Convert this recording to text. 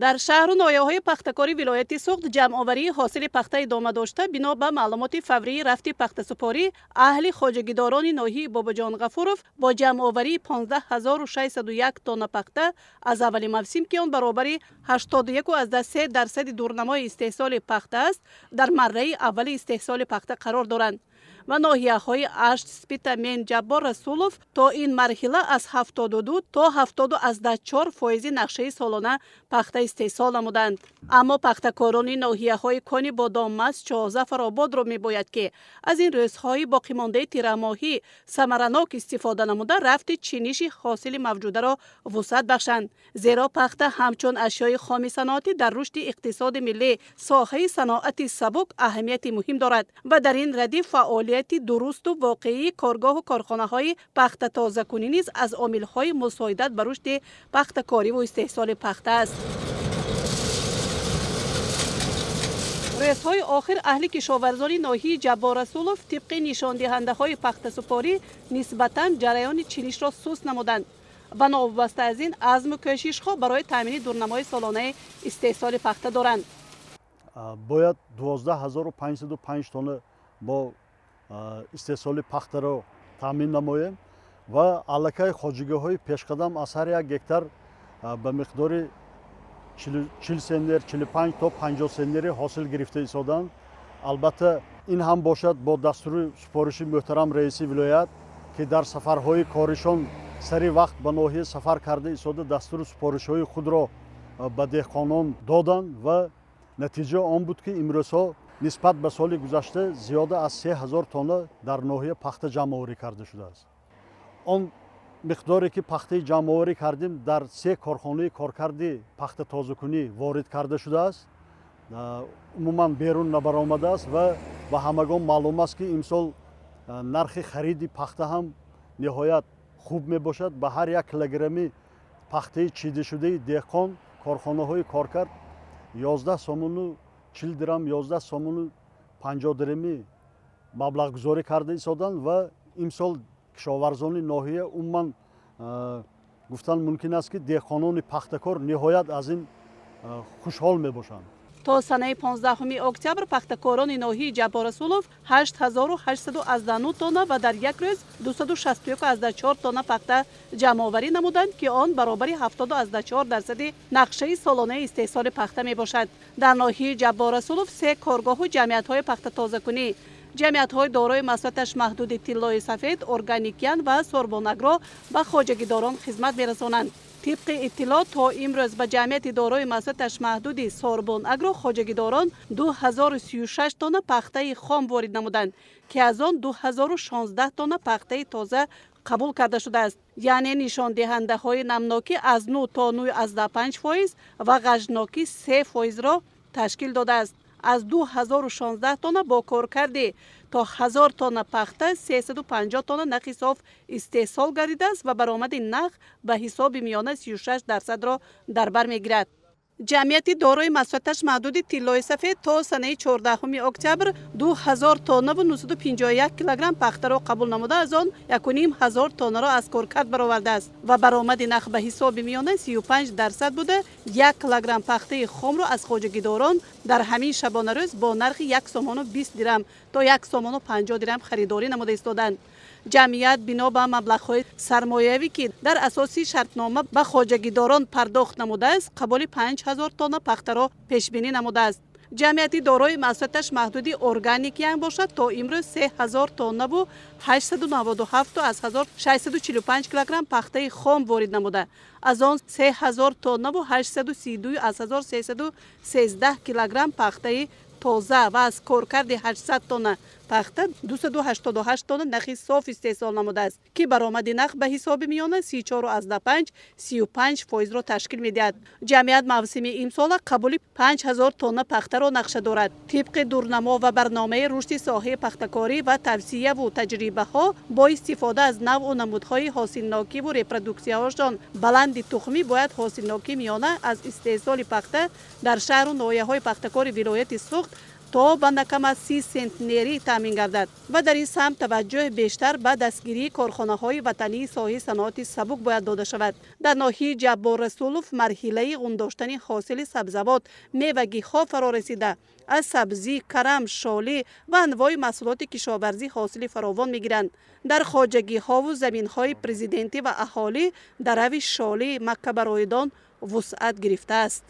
Дар шаҳру ноҳияҳои пахтакори вилояти Суғд ҷамъоварии ҳосили пахта идома дошта, бино ба маълумоти фаврии рафти пахтасупорӣ, аҳли хоҷагидорони ноҳияи Бобоҷон Ғафуров бо ҷамъоварии 15601 тонна пахта аз аввали мавсим, ки он баробари 81,3% дурнамои истеҳсоли пахта аст, дар марраи аввали истеҳсоли пахта қарор доранд ва ноҳияҳои Ашт, Спитамен, Ҷаббор Расулов то ин марҳила аз 72 то 70,4% нақшаи солона пахта истеҳсол намуданд. Аммо пахтакорони ноҳияҳои Кони Бодоммаст, Чоҳзафарободро мебояд, ки аз ин рӯзҳои боқимондаи тирамоҳӣ самаранок истифода намуда, рафти чиниши ҳосили мавҷударо вусъат бахшанд. Зеро пахта ҳамчун ашёи хоми саноатӣ дар рушди иқтисоди миллӣ, соҳаи саноати сабук аҳамияти муҳим дорад ва дар ин радиф фаъолияти дурусту воқеии коргоҳу корхонаҳои пахтатозакунӣ низ аз омилҳои мусоидат ба рушди пахтакориву истеҳсоли пахта аст. Рӯзҳои охир аҳли кишоварзони ноҳияи Ҷаббор Расулов тибқи нишондиҳандаҳои пахтасупорӣ нисбатан ҷараёни чинишро суст намуданд ва новобаста аз ин азму кӯшишҳо барои таъмини дурнамои солонаи истеҳсоли пахта доранд. Бояд 12505 тонна мо истеҳсоли пахтаро таъмин намоем ва аллакай хоҷагиҳои пешқадам аз ҳар як гектар ба миқдори 40 центнер, 45 то 50 центнери ҳосил гирифта истоданд. Албатта, ин ҳам бошад бо дастури супориши муҳтарам раиси вилоят, ки дар сафарҳои коришон сари вақт ба ноҳия сафар карда истода, дастуру супоришҳои худро ба деҳқонон доданд ва натиҷа он буд, ки имрӯзҳо нисбат ба соли гузашта зиёда аз 3000 тонна дар ноҳия пахта ҷамъоварӣ карда шудааст. Он миқдоре ки пахтаи ҷамъоварӣ кардем, дар се корхонаи коркарди пахтатозакунӣ ворид карда шудааст, умуман берун набаромадааст ва ба ҳамагон маълум аст, ки имсол нархи хариди пахта ҳам ниҳоят хуб мебошад. Ба ҳар як килограмми пахтаи чидашудаи деҳқон корхонаҳои коркард 11 сомону 40 дирам, 11 сомону 50 дирами маблағгузорӣ карда истоданд ва имсол кишоварзони ноҳия умуман гуфтан мумкин аст, ки деҳқонони пахтакор ниҳоят аз ин хушҳол мебошанд. То санаи 15 октябр пахтакорони ноҳияи Ҷаббор Расулов 8819 тонна ва дар як рӯз 261,4 тонна пахта ҷамъоварӣ намуданд, ки он баробари 70,4% нақшаи солонаи истеҳсоли пахта мебошад. Дар ноҳияи Ҷаббор Расулов се коргоҳу ҷамъиятҳои пахтатозакунӣ, ҷамъиятҳои дорои масоҳаташ маҳдуди Тиллои сафед, Органикян ва Сорбонагро ба хоҷагидорон хизмат мерасонанд. Тибқи иттилоъ, то имрӯз ба ҷамъияти дорои масоҳаташ маҳдуди Сорбонагро хоҷагидорон 2036 тонна пахтаи хом ворид намуданд, ки аз он 2016 тонна пахтаи тоза қабул карда шудааст. Яъне нишондиҳандаҳои намнокӣ аз 9 то 9,5% ва ғажнокӣ 3%-ро ташкил додааст. Аз 2016 тонна бо коркарди то 1000 тонна пахта 350 тонна нахи соф истеҳсол гардидааст ва баромади нах ба ҳисоби миёна 36%-ро дар бар мегирад. Ҷамъияти дорои масоҳаташ маҳдуди Тиллои сафед то санаи 14 октябр 2000 тоннаву 951 килограмм пахтаро қабул намуда, аз он 1500 тоннаро аз коркард баровардааст ва баромади нах ба ҳисоби миёна 35% буда, 1 килограмм пахтаи хомро аз хоҷагидорон дар ҳамин шабонарӯз бо нархи 1 сомону 20 дирам то 1 сомону 50 дирам харидорӣ намуда истоданд. Ҷамъият бино ба маблағҳои сармоявӣ, ки дар асоси шартнома ба хоҷагидорон пардохт намудааст, қабули 5000 тонна пахтаро пешбинӣ намудааст. Ҷамъияти дорои масоҳаташ маҳдуди Органикян бошад, то имрӯз 3000 тоннаву 897 аз 1645 килограмм пахтаи хом ворид намуда, аз он 3000 тоннаву 832 аз 1313 килограмм пахтаи тоза ва аз коркарди 800 тонна пахта 288 тонна нахи соф истеҳсол намудааст, ки баромади нах ба ҳисоби миёна 34,5 35%-ро ташкил медиҳад. Ҷамъият мавсими имсола қабули 5000 тонна пахтаро нақша дорад. Тибқи дурнамо ва барномаи рушди соҳаи пахтакорӣ ва тавсияву таҷрибаҳо бо истифода аз навъу намудҳои ҳосилнокиву репродуксияҳошон баланди тухмӣ бояд ҳосилнокӣ миёна аз истеҳсоли пахта дар шаҳру ноҳияҳои пахтакори вилояти Суғд То ба на кам аз 30 сентнерӣ таъмин гардад ва дар ин самт таваҷҷӯҳ бештар ба дастгирии корхонаҳои ватании соҳаи саноати сабук бояд дода шавад. Дар ноҳияи Ҷаббор Расулов марҳилаи ғундоштани ҳосили сабзавот, мевагиҳо фаро расида, аз сабзӣ, карам, шолӣ ва анвои маҳсулоти кишоварзӣ ҳосили фаровон мегиранд. Дар хоҷагиҳову заминҳои президентӣ ва аҳолӣ дарави шолӣ, маккабароидон вусъат гирифтааст.